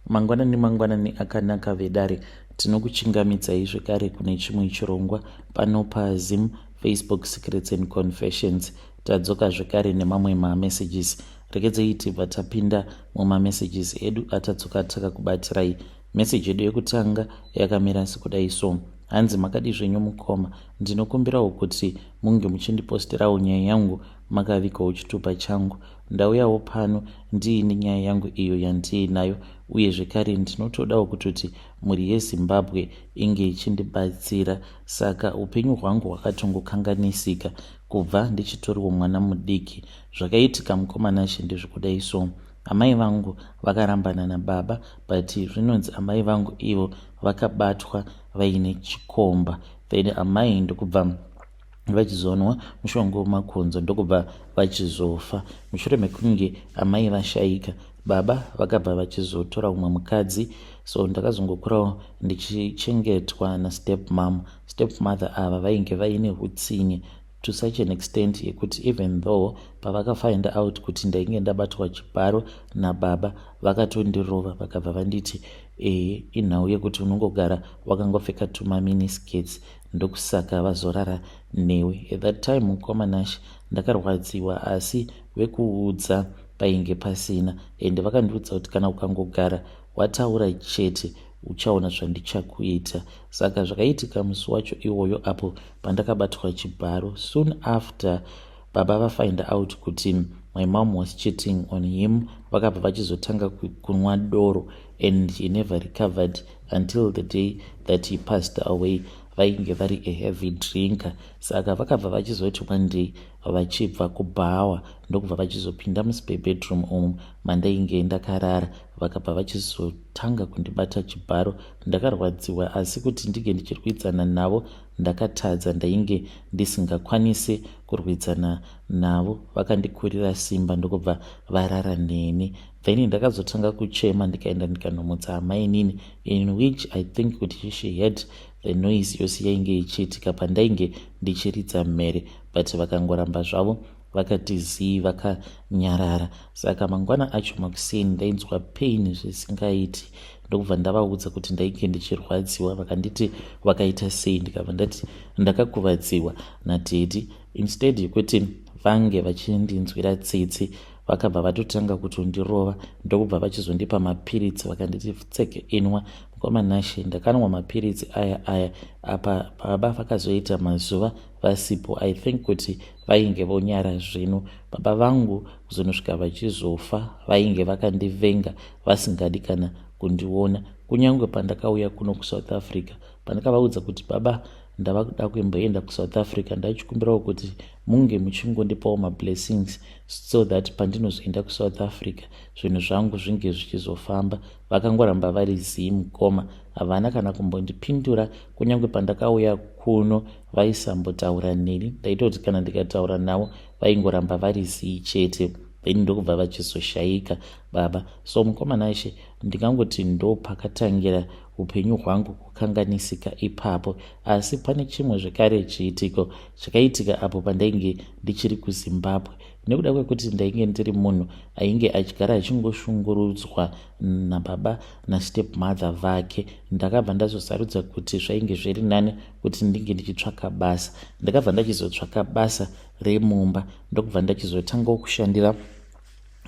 Mangwanani mangwanani akanaka vedare, tinokuchingamidzai zvekare kune chimwe chirongwa pano paZim Facebook Secrets and Confessions. Tadzoka zvekare nemamwe mamessages. Regedzei tibva tapinda mumamessages edu atadzoka takakubatirai. Message yedu yekutanga yakamira sekudai so. Hanzi makadi zvenyu mukoma, ndinokumbirawo kuti munge muchindiposterawo nyaya yangu makavigawo chitupa changu. Ndauyawo pano ndiine nyaya yangu iyo yandiinayo uye zvekare ndinotodawo kutoti mhuri yeZimbabwe inge ichindibatsira. Saka upenyu hwangu hwakatongokanganisika kubva ndichitoriwo mwana mudiki. Zvakaitika mukoma Nashe ndezvekudai so. Amai vangu vakarambana nababa but zvinonzi amai vangu ivo vakabatwa vaine chikomba then amai ndokubva vachizonwa mushonga wemakonzo ndokubva vachizofa. Mushure mekunge amai vashaika, baba vakabva vachizotora umwe mukadzi, so ndakazongokurawo ndichichengetwa nastep mom. Step mother ava vainge vaine utsinye to such an extent yekuti even though pavakafind out kuti ndainge ndabatwa chibharo nababa, vakatondirova vakabva vanditi ehe, inhau yekuti unongogara wakangopfeka tumaminiskirts, ndokusaka vazorara newe. At that time, mukoma Nash, ndakarwadziwa, asi vekuudza painge pasina, ende vakandiudza kuti kana ukangogara wataura chete uchaona zvandichakuita. Saka zvakaitika musi wacho iwoyo apo pandakabatwa chibharo, soon after baba vafind out kuti my mom was cheating on him, vakabva vachizotanga kunwa doro and he never recovered until the day that he passed away. Vainge vari a heavy drinker, saka vakabva vachizoti one day vachibva kubhawa ndokubva vachizopinda muspare bedroom umu mandainge ndakarara, vakabva vachizotanga kundibata chibharo. Ndakarwadziwa, asi kuti ndinge ndichirwidzana navo ndakatadza. Ndainge ndisingakwanisi kurwidzana navo, vakandikurira simba ndokubva varara neni. Then ndakazotanga kuchema, ndikaenda ndikanomutsa amainini, in which I think kuti she heard the noise yose yainge ichiitika pandainge ndichiridza mhere, but vakangoramba zvavo vakati zii, vakanyarara. Saka mangwana acho makuseni ndainzwa pain zvisingaiti, ndokubva ndavaudza kuti ndainge ndichirwadziwa. Vakanditi vakaita sei, ndikabva ndati ndakakuvadziwa nadaddy. Instead yekuti vange vachindinzwira tsitsi, vakabva vatotanga kutondirova, ndokubva vachizondipa mapiritsi, vakanditi tseke, inwa. Mukoma Nashe, ndakanwa mapiritsi aya aya. Apa baba vakazoita mazuva vasipo. I think kuti vainge vonyara zvino. Baba vangu kuzonosvika vachizofa vainge vakandivenga, vasingadi kana kundiona. Kunyange pandakauya kuno kuSouth Africa, pandakavaudza kuti baba, ndava kuda kuimboenda kuSouth Africa, ndachikumbirawo kuti munge muchingondipawo mablessings so that pandinozoenda kuSouth Africa zvinhu zvangu zvinge zvichizofamba, vakangoramba vari zii mukoma, havana kana kumbondipindura. Kunyange pandakauya kuno vaisambotaura neni. Ndaitoti kana ndikataura navo vaingoramba vari zii chete. Then ndokubva vachizoshayika baba. So mukoma Nashe, ndingangoti ndo pakatangira upenyu hwangu kukanganisika ipapo. Asi pane chimwe zvekare chiitiko chakaitika apo pandainge ndichiri kuZimbabwe. Nekuda kwekuti ndainge ndiri munhu ainge achigara achingoshungurudzwa nababa nastep mother vake, ndakabva ndazosarudza kuti zvainge zviri nani kuti ndinge ndichitsvaka basa. Ndakabva ndachizotsvaka basa remumba, ndokubva ndachizotangawo kushandira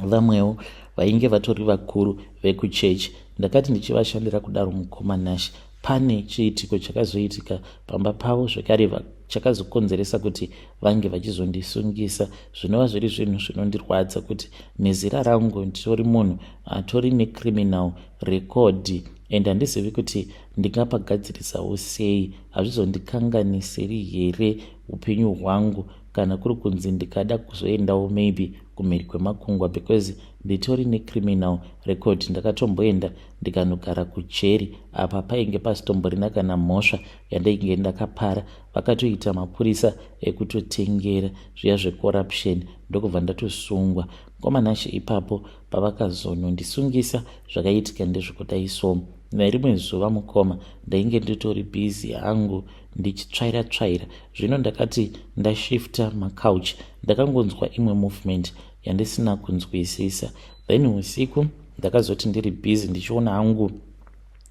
vamwewo vainge vatori vakuru vekuchechi. Ndakati ndichivashandira kudaro, mukoma Nash, pane chiitiko chakazoitika pamba pavo zvekare chakazokonzeresa kuti vange vachizondisungisa, zvinova zviri zvinhu zvinondirwadza kuti nezera rangu nditori munhu atori necriminal record and handizivi kuti ndingapagadzirisawo sei. Hazvizondikanganisiri here upenyu hwangu kana kuri kunzi ndikada kuzoendawo maybe kumhiri kwemakungwa, because nditori necriminal record? Ndakatomboenda ndikanogara kujeri, apa painge pasitomborina kana mhosva yandainge ndakapara. Vakatoita mapurisa ekutotengera zviya zvecorruption, ndokubva ndatosungwa. Mukoma Nashe, ipapo pavakazonondisungisa, zvakaitika ndezvekudai so. Nerimwe zuva, mukoma, ndainge nditori busy hangu ndichitsvaira tsvaira. Zvino ndakati ndashifta macouch, ndakangonzwa imwe movement yandisina kunzwisisa. Then usiku Ndakazoti ndiri busy ndichiona hangu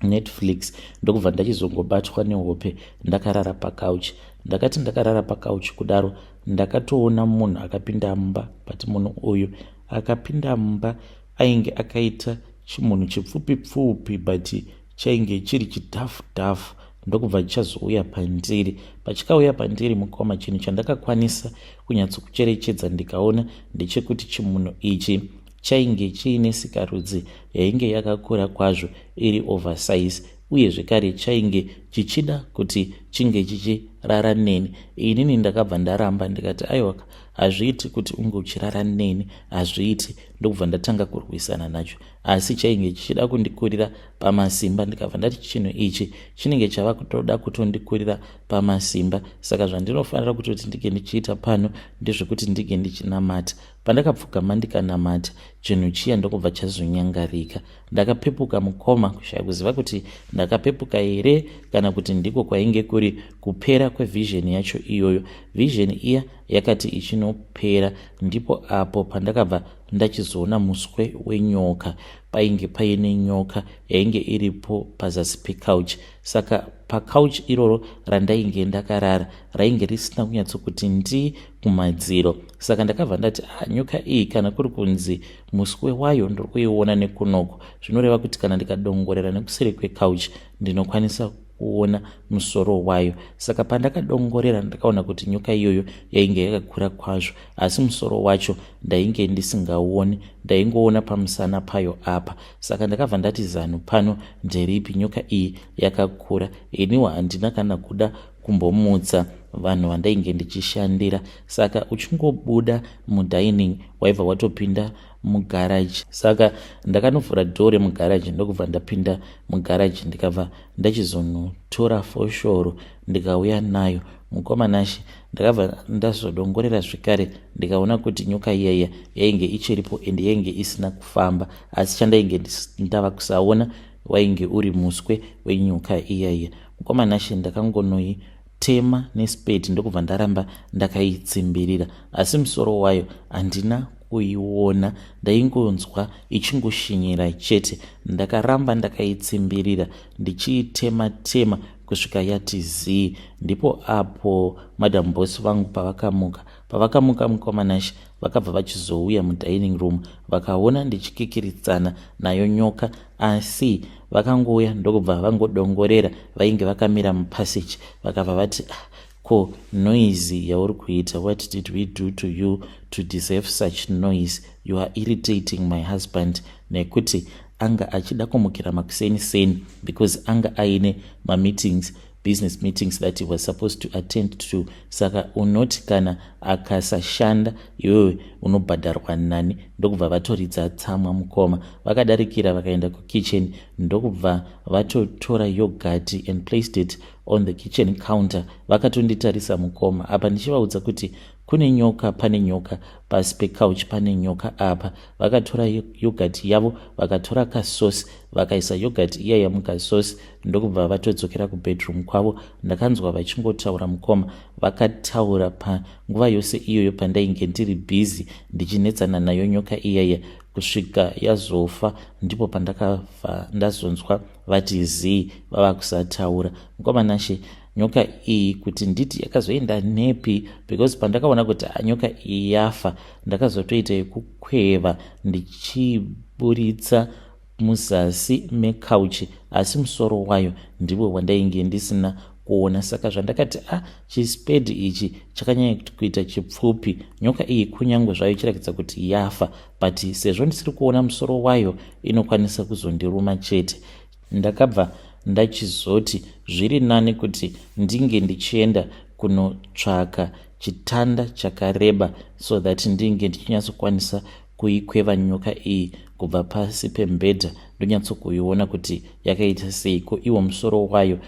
Netflix, ndokubva ndachizongobatwa nehope ndakarara pacouch. Ndakati ndakarara pacouch kudaro, ndakatoona munhu akapinda mumba, but munhu uyu akapinda mumba ainge akaita chimunhu chipfupi pfupi, but chainge chiri chidhafu dhafu, ndokubva chazouya pandiri. Pachikauya pandiri, mukoma, chinhu chandakakwanisa kunyatsokucherechedza ndikaona ndechekuti chimunhu ichi chainge chiine sikarudzi yainge yakakura kwazvo, iri oversize, uye zvekare chainge chichida kuti chinge chichirara neni. Inini ndakabva ndaramba, ndikati, "Aiwa, hazviiti kuti unge uchirara neni, hazviiti." Ndokubva ndatanga kurwisana nacho, asi chainge chichida kundikurira pamasimba. Ndikabva ndati chinhu ichi chinenge chava kutoda kutondikurira pamasimba, saka zvandinofanira kutoti ndinge ndichiita pano ndezvekuti ndinge ndichinamata. Pandakapfugama ndikanamata, chinhu chiya ndokubva chazonyangarika. Ndakapepuka, mukoma, kushaya kuziva kuti ndakapepuka here kana kuti ndiko kwainge kuri kupera kwevision yacho iyoyo. Vision iya yakati ichinopera, ndipo apo pandakabva ndachizoona muswe wenyoka. Painge paine nyoka yainge iripo pazasi pecouch. Saka pacouch iroro randainge ndakarara rainge risina kunyatsokuti ndi kumadziro, saka ndakabva ndati, "Ah, nyoka iyi, kana kuri kunzi muswe wayo ndiri kuiona nekunoko, zvinoreva kuti kana ndikadongorera nekuseri kwecouch ndinokwanisa kuona musoro wayo." Saka pandakadongorera, ndakaona kuti nyoka iyoyo yainge yakakura kwazvo, asi musoro wacho ndainge ndisingauoni, ndaingoona pamusana payo apa. Saka ndakabva ndati, "Zano pano nderipi? Nyoka iyi yakakura." Iniwo handina kana kuda kumbomutsa vanhu vandainge ndichishandira. Saka uchingobuda mudining waibva watopinda mugaraji, saka ndakanovhura dhoo remugaraji, ndokubva ndapinda mugaraji, ndikabva ndachizonotora foshoro, ndikauya nayo. Mukoma Nashe, ndakabva ndazodongorera zvekare, ndikaona kuti nyoka iyaiya yainge ichiripo ende yainge isina kufamba, asi chandainge ndava kusaona wainge uri muswe wenyoka iyaiya. Mukoma Nashe, ndakangonoitema nespade, ndokubva ndaramba ndakaitsimbirira, asi musoro wayo handina kuiona, ndaingonzwa ichingoshinyira chete. Ndakaramba ndakaitsimbirira ndichiitema tema kusvika yati zii. Ndipo apo Madam Boss vangu pavakamuka. Pavakamuka, mukoma Nashe, vakabva vachizouya mudining room, vakaona ndichikikiritsana nayo nyoka, asi vakangouya ndokubva vangodongorera. Vainge vakamira mupassage, vakabva vati, "Ah, ko noise yauri kuita, what did we do to you to deserve such noise? You are irritating my husband," nekuti anga achida kumukira makuseni seni because anga aine mameetings, business meetings that he was supposed to attend to. Saka unoti kana akasashanda, iwewe unobhadharwa nani? Ndokubva vatoridza tsamwa, mukoma. Vakadarikira vakaenda kukitchen, ndokubva vatotora yogurt and placed it on the kitchen counter. Vakatonditarisa, mukoma, apa ndichivaudza kuti kune nyoka, pane nyoka pasi pecouch, pane nyoka apa. Vakatora yogurt yavo, vakatora kasosi, vakaisa yogurt iyaya mukasosi, ndokubva vatodzokera kubedroom kwavo. Ndakanzwa vachingotaura, mukoma. Vakataura panguva yose iyoyo pandainge ndiri busy ndichinetsana nayo nyoka iyaya kusvika yazofa. Ndipo pandakabva ndazonzwa vati zii, vava kusataura. Mukoma Nashe, nyoka iyi kuti nditi yakazoenda nepi? Because pandakaona kuti nyoka iyi yafa, ndakazotoita yekukweva ndichiburitsa muzasi mecouch, asi musoro wayo ndiwo wandainge ndisina kuona. Saka zvandakati, a ah, chispade ichi chakanyanya kuita chipfupi, nyoka iyi kunyange zvayo ichiratidza kuti yafa, but sezvo ndisiri kuona musoro wayo, inokwanisa kuzondiruma chete. Ndakabva ndachizoti zviri nani kuti ndinge ndichienda kunotsvaka chitanda chakareba so that ndinge ndichinyatsokwanisa kuikweva nyoka iyi kubva pasi pembedha, ndonyatsokuiona kuti yakaita sei, ko iwo musoro wayo,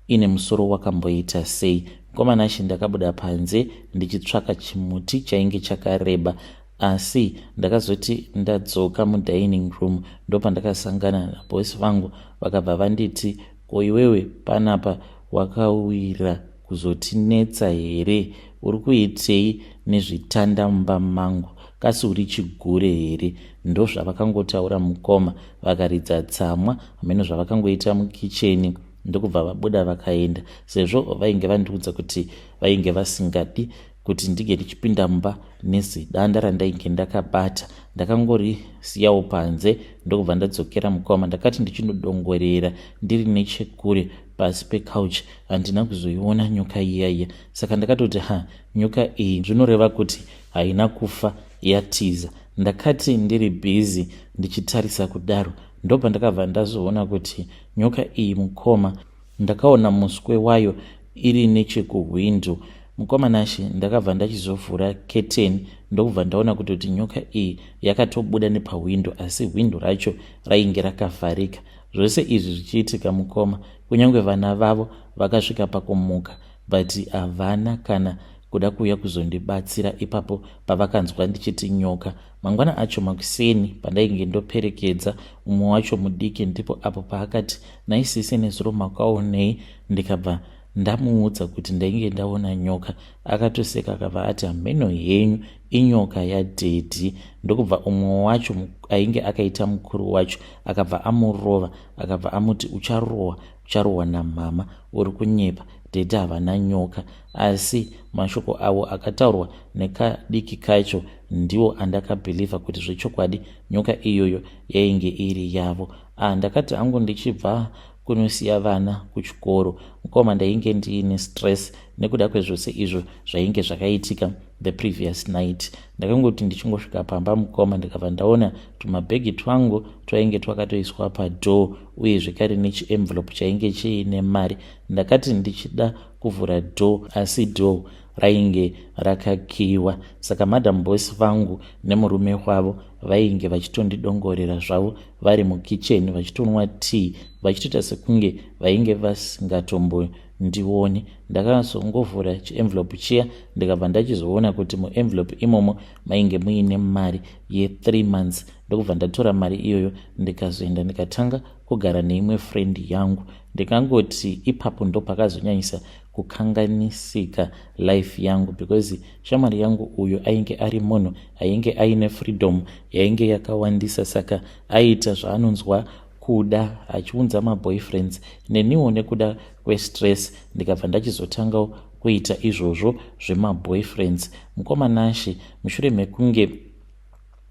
ine musoro wakamboita sei. Mukoma Nashe, ndakabuda panze ndichitsvaka chimuti chainge chakareba, asi ndakazoti ndadzoka mudining room, ndopandakasangana nabosi vangu. Vakabva vanditi, "Ko iwewe panapa wakawira kuzotinetsa here? Uri kuitei nezvitanda mumba mangu?" Kasi uri chigure here? Ndozvavakangotaura mukoma, vakaridza tsamwa. Hameno zvavakangoita mukicheni, ndokubva vabuda vakaenda, sezvo vainge vandiudza kuti vainge vasingadi kuti ndinge ndichipinda mumba nezidanda randainge ndakabata. Ndakangorisiyawo panze, ndokubva ndadzokera mukoma. Ndakati ndichinodongorera ndiri nechekure pasi pecouch, handina kuzoiona nyoka iya iya. Saka ndakatoti, "Ha, nyoka iyi zvinoreva kuti haina kufa, yatiza." Ndakati ndiri busy ndichitarisa kudaro, ndobva ndakabva ndazoona kuti nyoka iyi mukoma, ndakaona muswe wayo iri nechekuhwindo. Mukoma Nashe, ndakabva ndachizovhura keteni, ndokubva ndaona kutoti nyoka iyi yakatobuda nepahwindo, asi hwindo racho rainge rakavharika. Zvose izvi zvichiitika mukoma, kunyange vana vavo vakasvika pakumuka, but havana kana kuda kuuya kuzondibatsira ipapo pavakanzwa ndichiti nyoka. Mangwana acho makuseni, pandainge ndoperekedza umwe wacho mudiki, ndipo apo paakati, "Naisisi, nezuro makaonei?" Ndikabva ndamuudza kuti ndainge ndaona nyoka. Akatoseka, akabva ati, "Hameno henyu, inyoka yadaddy." Ndokubva umwe wacho ainge akaita mukuru wacho akabva amurova, akabva amuti, "Ucharohwa, ucharohwa namama, uri kunyepa, daddy havana nyoka." Asi mashoko avo akataurwa nekadiki kacho ndiwo andakabhilivha kuti zvechokwadi nyoka iyoyo yainge iri yavo. Ah, ndakati hangu ndichibva kunosiya vana kuchikoro mukoma, ndainge ndiine stress nekuda kwezvose izvo zvainge zvakaitika the previous night. Ndakangoti ndichingosvika pamba mukoma, ndikabva ndaona tumabhegi twangu twainge twakatoiswa padoor, uye zvekare nechienvelope chainge chiine mari. Ndakati ndichida kuvhura door, asi door rainge rakakiwa. Saka Madam Boss vangu nemurume wavo vainge vachitondidongorera zvavo vari mukicheni, vachitonwa tea, vachitoita sekunge vainge vasingatombondioni. Ndakazongovhura chienvelope chiya, ndikabva ndachizoona kuti muenvelope imomo mainge muine mari ye3 months. Ndokubva ndatora mari iyoyo, ndikazoenda ndikatanga kugara neimwe friend yangu. Ndikangoti ipapo ndo pakazonyanyisa kukanganisika life yangu, because shamwari yangu uyu ainge ari munhu ainge aine freedom yainge yakawandisa. Saka aiita zvaanonzwa kuda, achiunza maboyfriends. Neniwo nekuda kwestress ndikabva ndachizotangawo kuita izvozvo zvemaboyfriends. Mukoma Nashe, mushure mekunge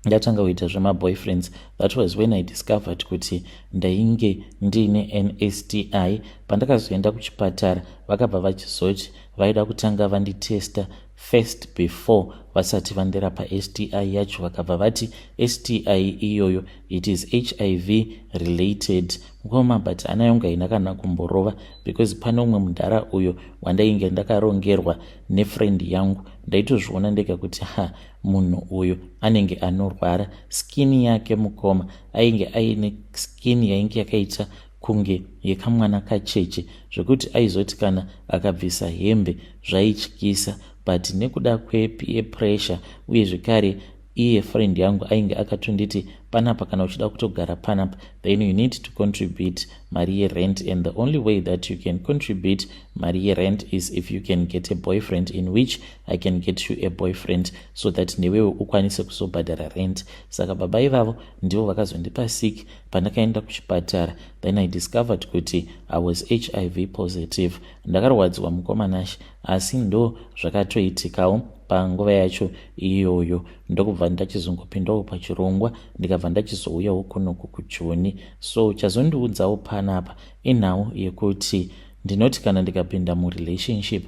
ndatanga kuita zvemaboyfriends, that was when I discovered kuti ndainge ndiine nSTI. Pandakazoenda kuchipatara, vakabva vachizoti vaida kutanga vanditesta first before vasati vandirapa STI yacho. Vakabva vati STI iyoyo, it is HIV related mukoma, but hana yangu haina kana kumborova, because pane umwe mudhara uyo wandainge ndakarongerwa nefriend yangu. Ndaitozviona ndega kuti, ha, munhu uyu anenge anorwara. Skin yake mukoma, ainge aine skin yainge yakaita kunge yekamwana kacheche, zvekuti aizoti kana akabvisa hembe zvaityisa. But nekuda kwepeer pressure, uye zvekare iye friend yangu ainge akatonditi, "Panapa kana uchida kutogara panapa, then you need to contribute mari yerent, and the only way that you can contribute mari yerent is if you can get a boyfriend, in which I can get you a boyfriend so that newewe ukwanise kuzobhadhara rent." Saka baba ivavo ndivo vakazondipa sick. Pandakaenda kuchipatara, then I discovered kuti I was HIV positive. Ndakarwadziwa mukoma Nashe, asi ndo zvakatoitikawo panguva yacho iyoyo. Ndokubva ndachizongopindawo pachirongwa, ndikabva ndachizouyawo kunoku kuJoni. So chazondiudzawo panapa inhau yekuti ndinoti kana ndikapinda murelationship,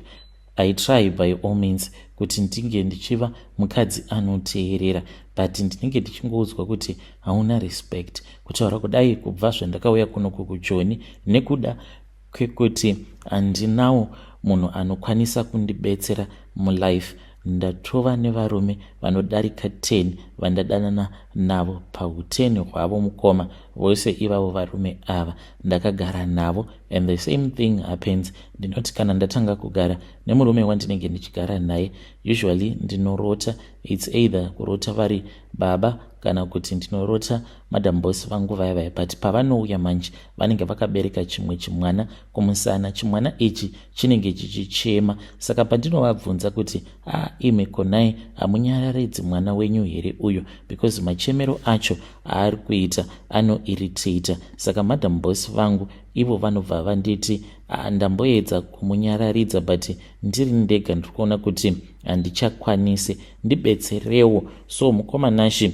I try by all means kuti ndinge ndichiva mukadzi anoteerera, but ndinenge ndichingoudzwa kuti hauna respect. Kutaura kudai, kubva zvandakauya kunoku kuJoni, nekuda kwekuti handinawo munhu anokwanisa kundibetsera mulife, ndatova nevarume vanodarika 10 vandadanana navo. Pauteni hwavo mukoma, vose ivavo varume ava ndakagara navo, and the same thing happens. Ndinoti kana ndatanga kugara nemurume wandinenge ndichigara naye, usually ndinorota, it's either kurota vari baba. kana kuti ndinorota Madam Boss vangu vaya vaya but pavanouya manje vanenge vakabereka chimwe chimwana kumusana. Chimwana ichi chinenge chichichema, saka pandinovabvunza kuti, "A ah, imi konai hamunyararidzi mwana wenyu here uyo?" because machemero acho aari kuita anoirritator. Saka Madam Boss vangu ivo vanobva vanditi, "Ah, ndamboedza kumunyararidza, but ndiri ndega ndiri kuona kuti handichakwanisi, ndibetserewo." So mukoma Nashi,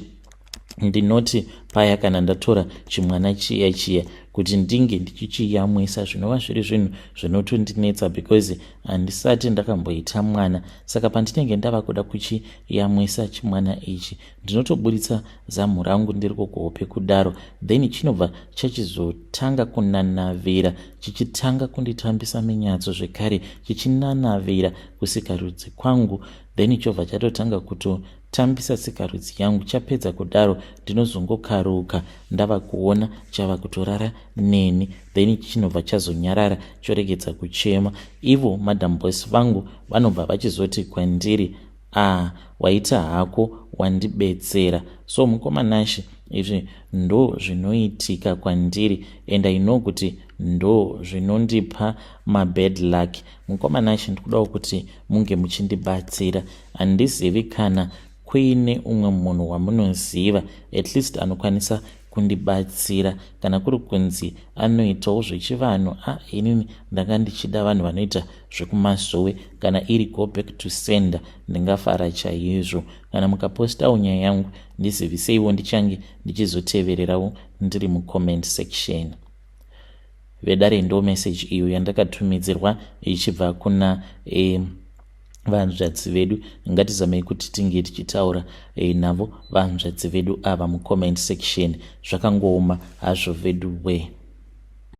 ndinoti paya kana ndatora chimwana chiya chiya kuti ndinge ndichichiyamwisa, zvinova zviri zvinhu zvinotondinetsa because handisati ndakamboita mwana. Saka pandinenge ndava kuda kuchiyamwisa chimwana ichi, ndinotoburitsa zamu rangu ndiri kukuhope kudaro, then chinobva chachizotanga kunanavira, chichitanga kunditambisa minyatso zvekare, chichinanavira kusikarudzi kwangu, then chobva chatotanga kutotambisa sikarudzi yangu. Chapedza kudaro, ndinozongokaruka ndava kuona chava kutorara neni, then chinobva chazonyarara, choregedza kuchema. Ivo Madam Boss vangu vanobva vachizoti kwandiri, "A ah, waita hako, wandibetsera." So mukoma Nashi, izvi ndo zvinoitika kwandiri and I know kuti ndo zvinondipa mabad luck. Mukoma Nashi, ndikudawo kuti munge muchindibatsira. Handizivi kana kuine umwe munhu wamunoziva at least anokwanisa kundibatsira, kana kuri kunzi anoitawo zvechivanhu. A ah, inini ndanga ndichida vanhu vanoita zvekumasowe. Kana iri go back to sender, ndingafara chaizvo. Kana mukapostawo nyaya yangu, ndiziviseiwo, ndichange ndichizotevererawo ndiri mucomment section. Vedare, ndo message iyo yandakatumidzirwa ichibva kuna vanzvadzi vedu. Ngatizamei kuti tinge tichitaura navo vanzvadzi vedu ava mucomment section. Zvakangooma hazvo vedu we.